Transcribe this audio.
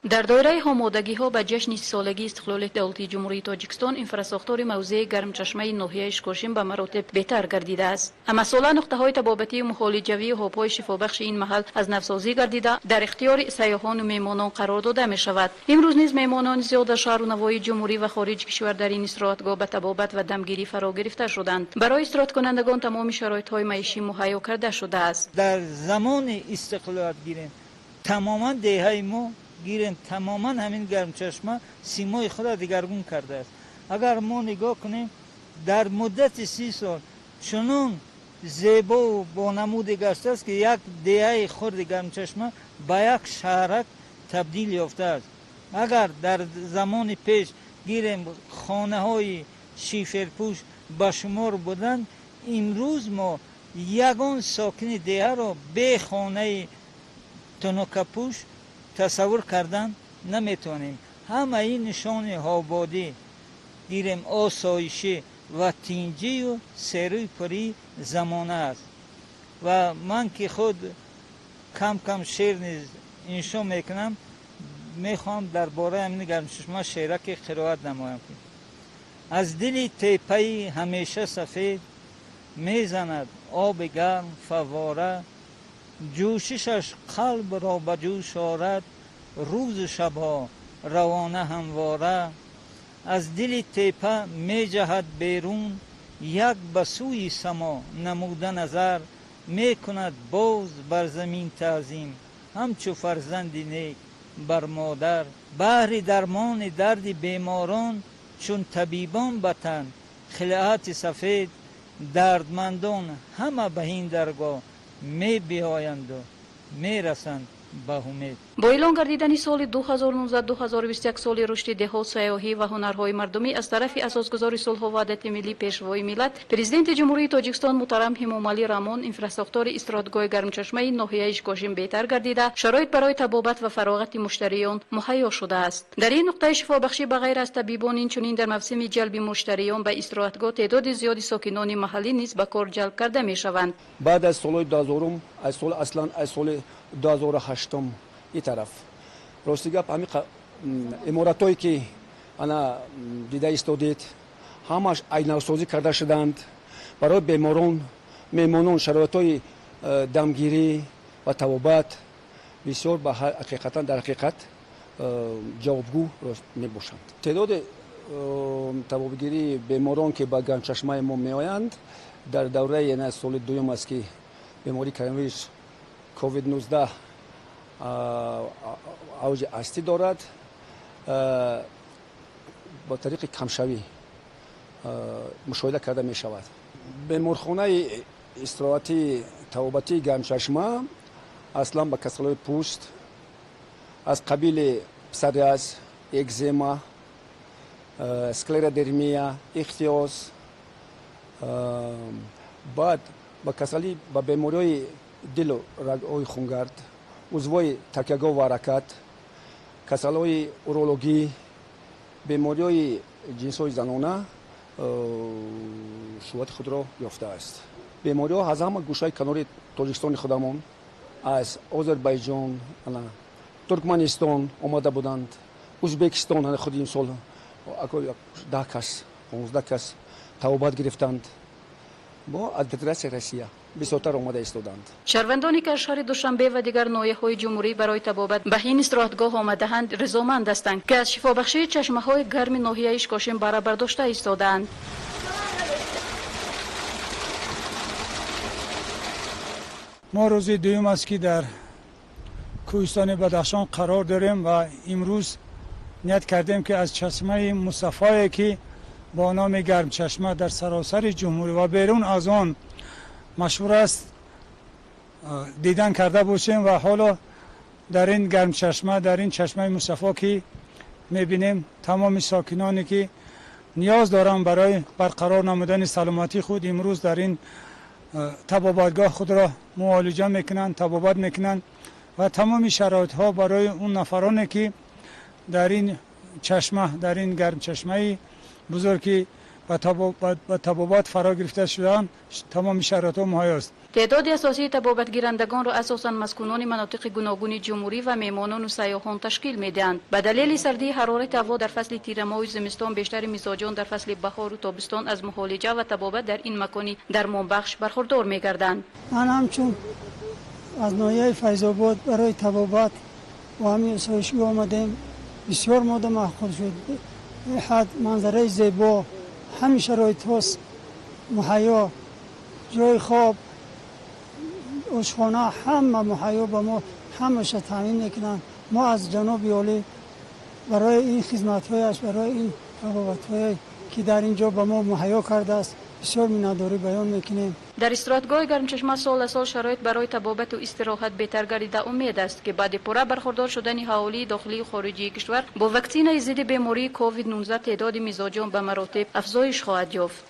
Дар доираи омодагиҳо ба ҷашни 30-солагии истиқлолияти давлатии Ҷумҳурии Тоҷикистон инфрасохтори мавзеи Гармчашмаи ноҳияи Ишкошим ба маротиб беҳтар гардидааст. Ҳамасола нуқтаҳои табобатию муҳолиҷавию обҳои шифобахши ин маҳал аз навсозӣ гардида, дар ихтиёри сайёҳону меҳмонон қарор дода мешавад. Имрӯз низ меҳмонони зиёд аз шаҳру навоҳии ҷумҳурӣ ва хориҷи кишвар дар ин истироҳатгоҳ ба табобат ва дамгирӣ фаро гирифта шуданд. Барои истироҳаткунандагон тамоми шароитҳои маишӣ муҳайё карда шудааст. Дар замони истиқлолият гирем, тамоман деҳаи мо гирем, тамоман ҳамин Гармчашма симои худро дигаргун кардааст. Агар мо нигоҳ кунем, дар муддати 30 сол чунон зебову бонамуде гаштааст, ки як деҳаи хурди Гармчашма ба як шаҳрак табдил ёфтааст. Агар дар замони пеш гирем, хонаҳои шиферпӯш ба шумор буданд, имрӯз мо ягон сокини деҳаро бе хонаи тунукапӯш тасаввур кардан наметавонем. Ҳамаи нишони ободӣ гирем, осоишӣ ва тинҷию серӯи пурии замона аст. Ва ман ки худ кам кам шеър низ иншо мекунам, мехоҳам дар бораи ҳамин Гармчашма шеъраке қироат намоям. Аз дили теппаи ҳамеша сафед мезанад оби гарм фаввора, ҷӯшишаш қалбро ба ҷӯш орад, рӯзу шабҳо равона ҳамвора. Аз дили теппа меҷаҳад берун, як ба сӯи само намуда назар, мекунад боз бар замин таъзим, ҳамчу фарзанди нек бар модар. Баҳри дармони дарди беморон, чун табибон ба тан хилъати сафед, дардмандон ҳама ба ин даргоҳ мебиоянду мерасанд ба умед. Бо эълон гардидани соли 2019-2021 соли рушди деҳот, сайёҳӣ ва ҳунарҳои мардумӣ аз тарафи асосгузори сулҳу ваҳдати миллӣ, Пешвои миллат, Президенти Ҷумҳурии Тоҷикистон муҳтарам Эмомалӣ Раҳмон, инфрасохтори истироҳатгоҳи Гармчашмаи ноҳияи Ишкошим беҳтар гардида, шароит барои табобат ва фароғати муштариён муҳайё шудааст. Дар ин нуқтаи шифобахшӣ ба ғайр аз табибон, инчунин дар мавсими ҷалби муштариён ба истироҳатгоҳ теъдоди зиёди сокинони маҳаллӣ низ ба кор ҷалб карда мешаванд. Баъд аз солҳои 2000-ум, аз сол аслан аз соли 2008-ум ин тараф, рости гап, ҳамин иморатҳое ки ана дида истодед, ҳамаш айнавсозӣ карда шуданд. Барои беморон, меҳмонон шароитҳои дамгирӣ ва табобат бисёр ба ҳақиқатан дар ҳақиқат ҷавобгӯ мебошанд. Теъдоди табобатгирии беморон, ки ба Гармчашмаи мо меоянд, дар давраи яъне соли дуюм аст, ки бемории коронавирус COVID-19 авҷи ҳастӣ дорад, ба тариқи камшавӣ мушоҳида карда мешавад. Беморхонаи истироҳатии табобатии Гармчашма аслан ба касалиҳои пӯст аз қабили псориаз, экзема, склеродермия, ихтиёз, баъд ба касалӣ, ба бемориҳои дилу рагҳои хунгард, узвҳои такягоҳ ва ҳаракат, касалиҳои урологӣ, бемориҳои ҷинсҳои занона шӯҳрати худро ёфтааст. Бемориҳо аз ҳама гӯшаи канори Тоҷикистони худамон, аз Озарбайҷон, Туркманистон омада буданд, Узбекистон. Худи имсол 10 кас, 15 кас табобат гирифтанд. Бо аз Федератсияи Россия бисёртар омада истоданд. Шаҳрвандоне ки аз шаҳри Душанбе ва дигар ноҳияҳои ҷумҳурӣ барои табобат ба ин истироҳатгоҳ омадаанд, ризоманд ҳастанд, ки аз шифобахшии чашмаҳои гарми ноҳияи Ишкошим баҳра бардошта истодаанд. Мо рӯзи дуюм аст, ки дар кӯҳистони Бадахшон қарор дорем ва имрӯз ният кардем, ки аз чашмаи мусаффое, ки бо номи Гармчашма дар саросари ҷумҳурӣ ва берун аз он машҳур аст, дидан карда бошем. Ва ҳоло дар ин Гармчашма, дар ин чашмаи мусаффо, ки мебинем, тамоми сокиноне, ки ниёз доранд барои барқарор намудани саломатии худ, имрӯз дар ин табобатгоҳ худро муолиҷа мекунанд, табобат мекунанд. Ва тамоми шароитҳо барои он нафароне, ки дар ин чашма, дар ин гармчашмаи бузург, ки ба табобат фаро гирифта шудаанд, тамоми шароитҳо муҳайё аст. Теъдоди асосии табобатгирандагонро асосан маскунони манотиқи гуногуни ҷумҳурӣ ва меҳмонону сайёҳон ташкил медиҳанд. Ба далели сардии ҳарорати ҳаво дар фасли тирамоҳу зимистон, бештари мизоҷон дар фасли баҳору тобистон аз муолиҷа ва табобат дар ин макони дармонбахш бархурдор мегарданд. Ман ҳамчун аз ноҳияи Файзобод барои табобат ва ҳамин осоишгоҳ омадем. Бисёр мода маъқул шуд. Ҳад манзараи зебо, ҳамин шароитҳост муҳайё, ҷои хоб, ошхона, ҳама муҳайё, ба мо ҳамаша таъмин мекунанд. Мо аз ҷаноби олӣ барои ин хизматҳояш, барои ин табобатҳое, ки дар ин ҷо ба мо муҳайё кардааст, бисёр миннатдорӣ баён мекунем. Дар истироҳатгоҳи Гармчашма сол аз сол шароит барои табобату истироҳат беҳтар гардида, умед аст, ки баъди пурра бархурдор шудани аҳолии дохилию хориҷии кишвар бо ваксинаи зидди бемории COVID-19, теъдоди мизоҷон ба маротиб афзоиш хоҳад ёфт.